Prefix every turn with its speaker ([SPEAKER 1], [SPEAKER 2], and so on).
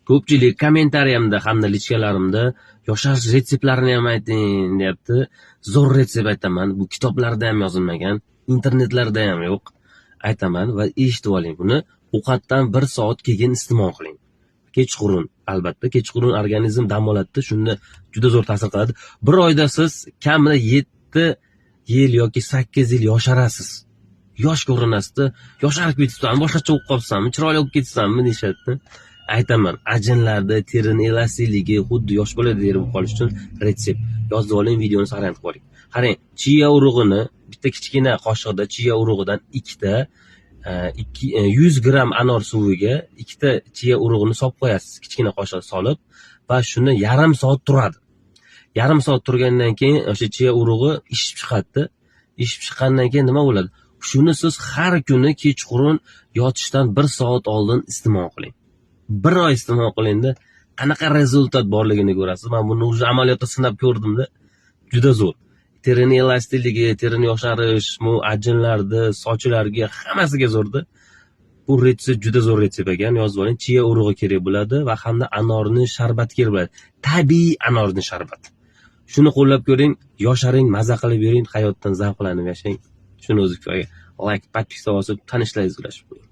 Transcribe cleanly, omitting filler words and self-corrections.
[SPEAKER 1] Ko'pchilik kommentariyamda hamda личка larimda yosharish retseptlarini ham ayting, deyapti. Zo'r retsept aytaman. Bu kitoblarda ham yozilmagan, internetlarda ham yo'q. Aytaman va eshitib oling buni. Ovqatdan bir soat keyin iste'mol qiling. Kechqurun, albatta, kechqurun organizm dam oladida, shunda juda zo'r ta'sir qiladi. Bir oyda siz kamida 7 yil yoki 8 yil yosharasiz. Yosh ko'rinasizda, yosharib ketibsanmi, boshqacha bo'lib qolibsanmi, chiroyli bo'lib ketibsanmi, deyishadida. Aytaman, ajinlarda terini elastikligi, xuddi yosh boladek bo'lib qolish uchun retsept. Yozib oling, videoni сохранить qilib oling. Qarang, chiya urug'ini bitta kichkina qoshiqda chiya urug'idan ikkita, 100 gramm anor suviga ikkita chiya urug'ini solib qo'yasiz, kichkina qoshiqda solib, va shuni yarim soat turadi. Yarim soat turgandan keyin o'sha chiya urug'i ishib chiqadida. Ishib chiqqandan keyin nima bo'ladi? Shuni siz har kuni kechqurun yotishdan bir soat oldin iste'mol qiling. Bir oy iste'mol qilingda, qanaqa результат borligini ko'rasiz. Man buni уже amaliyotda sinab ko'rdimda, juda zo'r. Terini elastikligi, terini yosharish, bu ajinlarni, sochlarga, hammasiga zo'rda. Bu retsept juda zo'r retsept ekan, yozib oling. Chiya urug'i kerak bo'ladi va hamda anorni sharbati kerak bo'ladi. Tabiiy anorni sharbati. Shuni qo'llab ko'ring, yosharing, maza qilib yuring, hayotdan zavqlanib yashang. Shuni o'zi kifoya. Layk, подписка bosib, tanishlaringizga ulashib qo'ying.